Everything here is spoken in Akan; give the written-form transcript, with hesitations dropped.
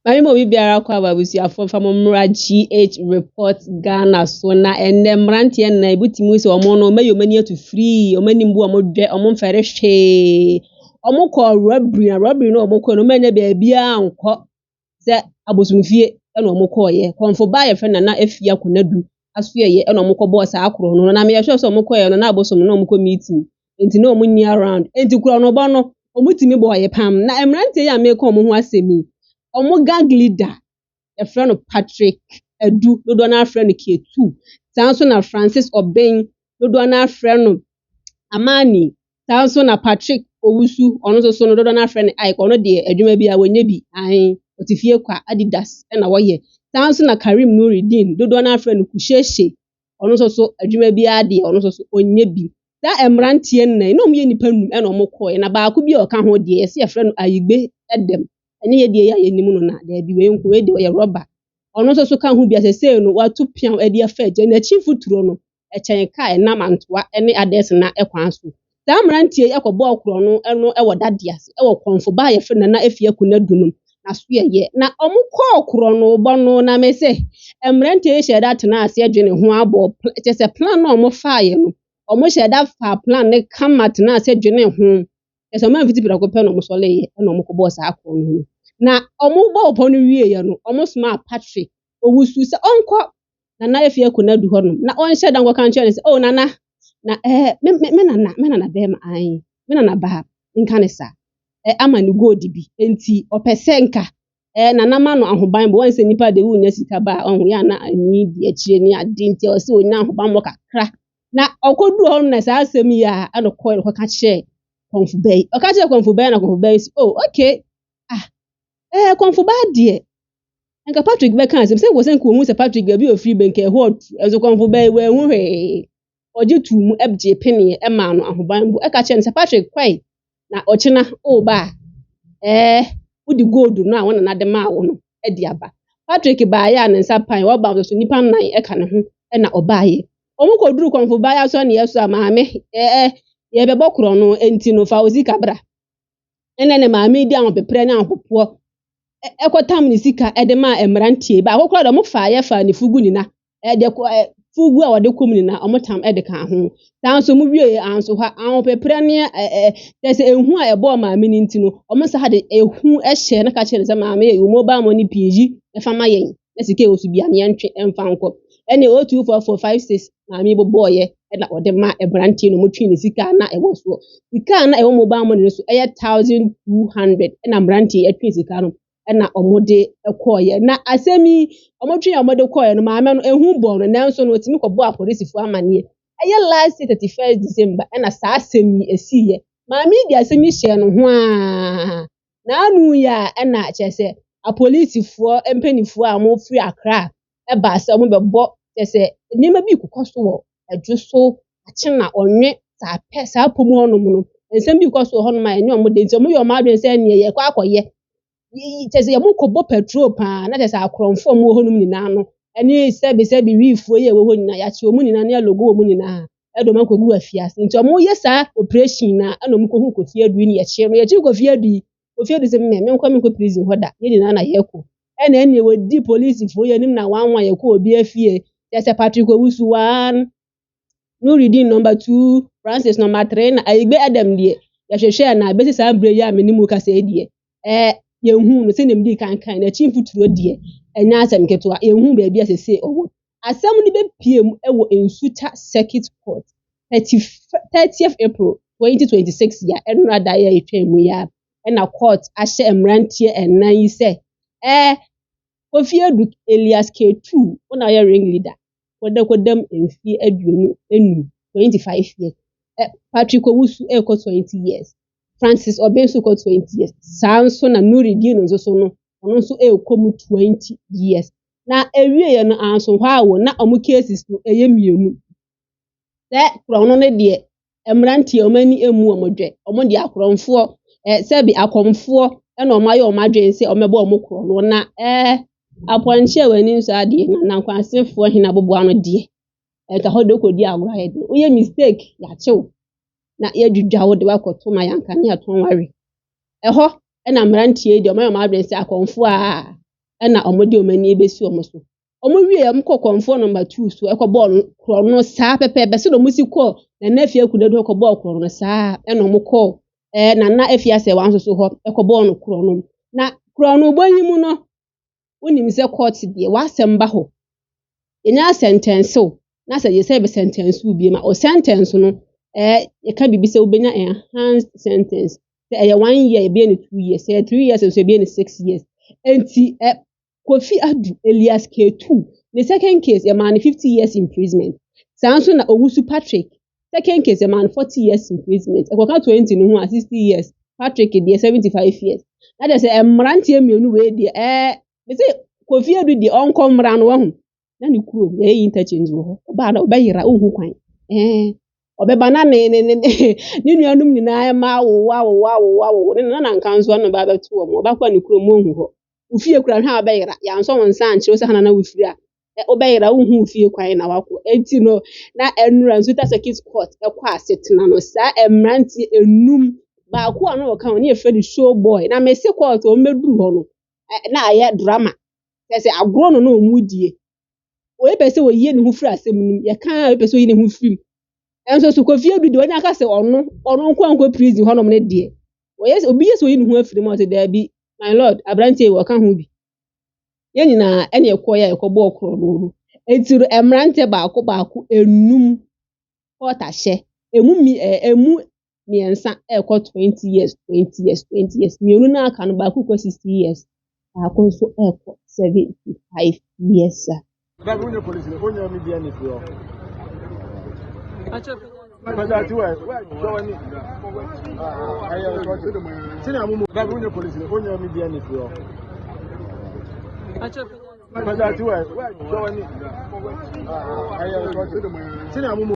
Maame ma obi biara kɔ aba. Abusuafoɔ, fa mo mmra GH Report Ghana so. Na ɛnnɛ mmeranteɛ nnan ebi tumi sɛ ɔmo no ɔmo ayi ɔmo ani ato firii ɔmo anim bu, ɔmo dwɛ, ɔmo mfɛre hwee. Ɔmo kɔ robbery, na robbery no ɔmo kɔ no, ɔmo anya beebiara nkɔ sɛ abosomfie ɛna ɔmo kɔɔyɛ. Kɔnfo baa yɛfrɛ Nana Efia Konadu asoɛyɛ ɛna ɔmo kɔbɔɔ saa korɔ no. Na meyɛ sure sɛ ɔmo kɔɔyɛ no na abosom no na ɔmo kɔ meeting, nti na ɔmo nni around, nti korɔ no bɔ no ɔmo tumi bɔɔyɛ pam. Na mmeranteɛ yi a meka ɔmo ho asɛm yi, ɔmo gang leader yɛfrɛ no Patrick Adu, dodoɔ no afrɛ no K2. Saa nso na Francis Ɔbɛn, dodoɔ no afrɛ no Amani. Saa nso na Patrick Owusu, ɔno nso so no dodoɔ no afrɛ no Ike. Ɔno deɛ, adwuma bi a wɔnyɛ bi ahen, ɔte fie kwa, Adidas ɛna wɔyɛ. Saa nso na Karim Nuridin, dodoɔ no afrɛ no Kusheshe, ɔno nso so adwuma biara deɛ, ɔno nso so ɔnyɛ bi. Saa mmeranteɛ nnan na ɔmo yɛ nnipa num ɛna ɔmo kɔɛ. Na baako bi a ɔka ho deɛ, yɛsɛ yɛfrɛ no Ayigbe Ɛdɛm. Ɛne yɛ deɛ yɛ a yɛnim no na daabi, wei nko, wei deɛ ɔyɛ rɔba. Ɔno nso so ka ho bi a sɛsɛɛ no watu piaw ɛde afa agya n'akyi. Mfuturo no ɛkyɛn kaa ɛnam Antoa ɛne Adɛsena ɛkwan so. Saa mmeranteɛ yi ɛkɔbɔɔ korɔ no ɛno ɛwɔ dade ase ɛwɔ kɔnfo baa yɛfrɛ Nana Efia Konadu no n'asoɛyɛ. Na ɔmo kɔɔ korɔ no bɔ no, na mɛ sɛ mmeranteɛ yi hyɛ da tena ase adwene ho abɔ kyɛ sɛ plan na ɔmo faeɛ no, ɔmo hyɛ da fa plan ne kama tena ase dwene ho kyɛ sɛ ɔmo amfiti prɛko pɛ na ɔmo sɔreeɛ ɛna ɔmo kɔbɔɔ saa korɔ no ho. Na ɔmo bɔɔ pɔ no wieeɛ no, ɔmo somaa Patrick Owusu sɛ ɔnkɔ Nana Efia Konadu hɔnom na ɔnhyɛ da nkɔka nkyerɛ no sɛ, "Oh Nana, na me me me nana, me nana bɛrima ae, me nana baa nka ne saa ama ne gold bi, nti ɔpɛ sɛ nka nana ma no ahobanbɔ. Wɔn sɛ nipa de wonya sika ba a, ɔho yɛ ana ani di akyire ne ade, nti ɛwɔ sɛ onya ahobanbɔ kakra." Na ɔkɔduru hɔ no na saa asɛm yi a ɛna ɔkɔɛ no kɔka kyerɛɛ kɔnfo baa yi. Ɔka kyerɛɛ kɔnfo baa yi na kɔnfo baa yi sɛ, "Oh okay, ah, kɔnfo baa deɛ, nka Patrick bɛka asɛm sɛ wɔ sɛ nka ohun sɛ Patrick baabi a ofiri bɛ nka ɛhɔ ɔtu ɛnso." Kɔnfo baa yi wɔanhu hwee, ɔgye tuu mu, ɛgye peneɛ ɛmaa no ahobanbɔ, ɛka kyerɛ no sɛ, "Patrick, kɔe na ɔkyena ɔreba a, wode gold no a wo nana de maa wo no ɛde aba." Patrick baeɛ a ne nsa pan wɔba nso so nnipa nnan ɛka ne ho ɛna ɔbaeɛ. Wɔn kɔduru kɔnfo baa yi asɔneɛ so a, "Maame, yɛbɛbɔ korɔ no, nti no fa wo sika bra." Ɛna ne maame di ahopeprɛ ne ahopopoɔ ɛkɔtam ne sika ɛde maa mmeranteɛ. Baako koraa deɛ, ɔmo faeɛ faa ne fugu nyina ɛde kɔ fugu a wɔde kɔm nyinaa, ɔmo tam ɛde ka ho. Saa nso ɔmo wie anso hɔ ahopeprɛ ne ɛ ɛ kyerɛ sɛ ehu a ɛbɔɔ maame no nti no, ɔmo saa de ehu ɛhyɛ no ka kyerɛ no sɛ, "Maame, yɛ mobile money pii yi ɛfa ma yɛn na sika a ɛwɔ so bia no yɛntwe ɛmfa nkɔ." Ɛne 024456 maame yi bobɔɔyɛ ɛna ɔde ma mmeranteɛ no. Ɔmo twee ne sika a na ɛwɔ soɔ, sika a na ɛwɔ mobile money no so ɛyɛ 1,200, ɛna mmeranteɛ yi ɛtwe sika no ɛna ɔmo de ɛkɔɔyɛ. Na asɛm yi, ɔmo twe a ɔmo de kɔɔyɛ no, maame no ehu bɔɔ no, nanso no otumi kɔbɔɔ apolisifoɔ amanneɛ. Ɛyɛ last year 31st December ɛna saa asɛm yi esiiɛ. Maame yi de asɛm yi hyɛɛ ne ho aa n'ano yi a, ɛna kyerɛ sɛ apolisifoɔ mpanimfoɔ a wɔfiri Accra ɛbaa sɛ ɔmo bɛbɔ kyerɛ sɛ nneɛma bi kokɔ so wɔ Ɛdwo so akye na ɔnwe saa pɛ saa pom hɔnom no, nsɛm bi kɔ so wɔ hɔnom a ɛnyɛ ɔmo de, nti ɔmo yɛ ɔmo adwene sɛ neɛ yɛkɔ akɔyɛ kyerɛ sɛ yɛmo kɔbɔ patrol paa na kyerɛ sɛ akorɔmfoɔ a ɔmo wɔ hɔnom nyinaa no ɛne sɛbi sɛbi wiifoɔ yi a ɛwɔ hɔ nyinaa, yɛakye ɔmo nyinaa ne yɛalogo ɔmo nyinaa ɛde ɔmo akɔgu afiase. Nti ɔmo yɛ saa operation na ɛna ɔmo kɔhu Kofi Adu yi ne yɛkye no. Yɛkye Kofi Adu yi, Kofi Adu sɛ, "Mmɛ menkɔ, menkɔ prison hɔ da, yɛn nyinaa na yɛkɔ." Ɛna ɛne wɔdi polisifoɔ yi anim na wanwa yɛkɔ obi afie kyerɛ sɛ Patrick Owusu one, Nurudeen number two, Francis number three, na Ayigbe Adam deɛ, yɛhwehwɛɛ na abɛsi saa mmerɛ yi a me ne mu kasa yi deɛ, yɛnhu no. Sɛnea medi kan kan n'akyi mfuturo deɛ, ɛnyɛ asɛm ketewa. Yɛnhu baabi a sese ɔwɔ. Asɛm no bɛpie mu ɛwɔ Nsuta Circuit Court 30th April 2026 yi a ɛnora da yi a yɛtwa mu yi a, ɛna court ahyɛ mmeranteɛ ɛnan yi sɛ Kofi Adu alias K2, wo na ɔyɛ ring leader, kɔdam mfie 25, 25 years. Patrick Owusu ɛrekɔ 20 years, Francis Obeng nso kɔ 20 years, saa nso na Nurudeen nso so no, ɔno nso ɛrekɔ mu 20 years. Na ewieɛ no anso hɔ a wɔ na ɔmo cases no ɛyɛ mmienu sɛ korɔno no deɛ, mmeranteɛ ɔmo ani emu ɔmo dwɛ, ɔmo de akorɔmfoɔ sɛbi akɔmfoɔ ɛna ɔmo ayɛ ɔmo adwene sɛ ɔmo bɛbɔ ɔmo korɔno. Na apɔnkye a w'ani nsɔ adeɛ na nankwansefoɔ hene aboboa no deɛ, ɛnka hɔ de kɔdi agorɔ ayɛ den. Woyɛ mistake, yɛakyew na yɛadwidwa wo de wakɔto ma yɛanka ne yɛatɔn ware. Ɛhɔ ɛna mmeranteɛ yi deɛ, ɔmo ayɛ ɔmo adwene sɛ akɔmfoɔ a Ɛna wɔde wɔn ani bɛsi wɔn so. Wɔn wie, wɔn kɔɔ kɔnfoɔ number two so ɛkɔbɔɔ no korɔ no saa pɛpɛɛpɛ sɛdeɛ wɔn si kɔɔ Nana Afia Konadu hɔ kɔbɔɔ korɔ no saa, ɛna wɔn kɔɔ Nana Afia Sɛwa nso so hɔ ɛkɔbɔɔ no korɔ no. Na korɔ no bɔ yi mu no, wonim sɛ court deɛ, w'asɛm ba hɔ, yɛnya sentence wo na sɛ yɛsɛ yɛbɛ sentence wo bie ma o, sentence no yɛka biribi sɛ wobɛnya enhanced sentence. Sɛ ɛyɛ 1 year, yɛbɛyɛ no 2 years. Sɛ ɛyɛ 3 years nso, yɛbɛyɛ no 6 years. Nti Kofi Adu alias K2 ne second case, yɛmaa no 50 years imprisonment. Saa nso na Owusu Patrick second case, yɛmaa no 40 years imprisonment. Ɛkɔka 20 no ho a, 60 years. Patrick deɛ, 75 years. Na kyerɛ sɛ mmeranteɛ mmienu wei deɛ, bɛsɛ Kofi Adu deɛ, ɔnkɔ mmara no wahu na ne kurom yɛyɛ interchange wɔ hɔ. Ɔbaa no ɔbɛyera, ɔnhu kwan. Ɔbɛba na ne nuanom nyinaa ma awowo awowo awowo awowo ne nana nka nso ɔno ba bɛto wɔn. Ɔbɛkɔ a ne kurom, ɔnhu hɔ. Ofie kura hwɛ a, ɔbɛyera. Yansɔ wɔn nsa ankyerɛw sɛ ha na wofiri a, wobɛyera, wonhu ofie kwan na wakɔ. Enti no na ɛnura Nsuta Circuit Court ɛkɔ asetena no saa mmeranteɛ enum. Baako a na ɔka ho ne yɛfrɛ no Show Boy. Na mese court wɔn bɛduru hɔ no, na ayɛ drama kyerɛ sɛ agorɔ no na wɔn die. Oyi pɛ sɛ oyie ne ho firi asɛm no mu, yɛka a, oyi pɛ sɛ oyi ne ho firi mu. Ɛnso so Kofi Adu deɛ, ɔnya aka sɛ ɔno nko ankɔ prison hɔnom ne deɛ, wɔyɛ sɛ obi yɛ sɛ oyi ne ho afiri mu a, ɔsɛ daabi, my lord, aberanteɛ yi wɔka ho bi. Yɛn nyinaa ɛna ɛkɔɔ yɛ a ɛkɔbɔɔ korɔ no. Eti no mmeranteɛ baako baako enum court ahyɛ emu mi emu mmiɛnsa ɛrekɔ 20 years, 20 years, 20 years. Mmienu no aka no, baako kɔ 60 years, baako nso ɛrekɔ 75 years a. Dabi, wonye polisi, wonye mi bia ne fi hɔ. Pɛsɛ ati wɛ, hwɛ w'ani. Ɛyɛ sini amumu. Dabi, wonye polisi, wonye mi bia ne fi hɔ. Pɛsɛ ati wɛ, hwɛ w'ani. Ɛyɛ sini amumu.